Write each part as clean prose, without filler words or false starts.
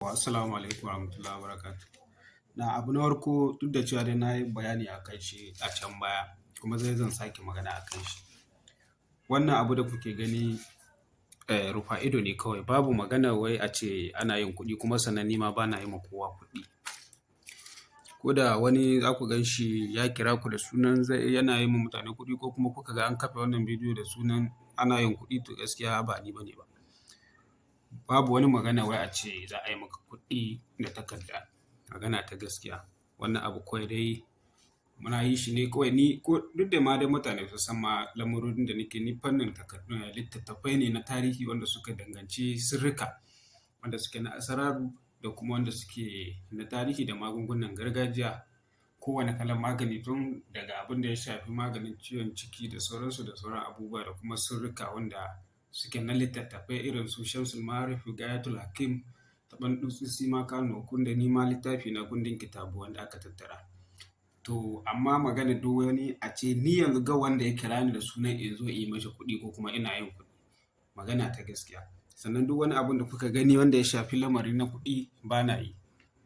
Assalamu alaikum warahmatullahi wabarakatuh. Na abu na farko, duk da cewa dai na yi bayani a kan shi a can baya, kuma zai zan sake magana a kan shi. Wannan abu da kuke gani, rufa ido ne kawai. Babu magana wai a ce ana yin kuɗi, kuma sannan ni ma bana yi ma kowa kuɗi. Ko da wani za ku gan shi ya kira ku da sunan zai yana yi ma mutane kuɗi, ko kuma kuka ga an kafe wannan bidiyo da sunan ana yin kuɗi, to gaskiya ba ni bane ba. Babu wani magana wai a ce za a yi maka kuɗi da takarda. Magana ta gaskiya. Wannan abu kawai dai muna yi shi ne kawai ni ko duk da ma dai mutane su san ma lamurorin da nake ni fannin takardu, littattafai ne na tarihi wanda suka danganci sirrika, wanda suke na asararu da kuma wanda suke na tarihi da magungunan gargajiya. Kowane kalan magani tun daga abin da ya shafi maganin ciwon ciki da sauransu da sauran abubuwa da kuma sirrika wanda suke na littattafai irin su Shamsul Ma'arif, Gayatul Hakim, Taɓan Dutse, Sima Kano, kundin ni ma littafi na kundin kitabu wanda aka tattara. To amma magana duk wani a ce ni yanzu ga wanda ya kira ni da sunan in zo in yi mashi kuɗi ko kuma ina yin kuɗi. Magana ta gaskiya. Sannan duk wani abun da kuka gani wanda ya shafi lamari na kuɗi bana yi.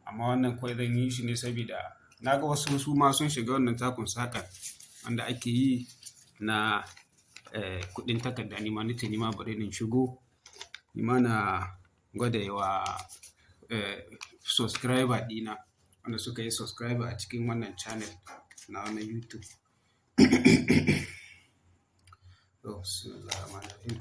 Amma wannan kawai zan yi shi ne saboda na ga wasu su ma sun shiga wannan takun saƙar wanda ake yi na, kuɗin takarda. Ni ma nace ni ma bari in shigo. Ni ma na gwada wa, subscriber ɗina wanda suka yi subscriber a cikin wannan channel na wannan YouTube. Oh, bismillahirrahmanirrahim.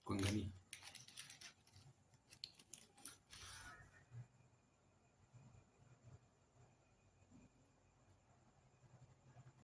Kun gani?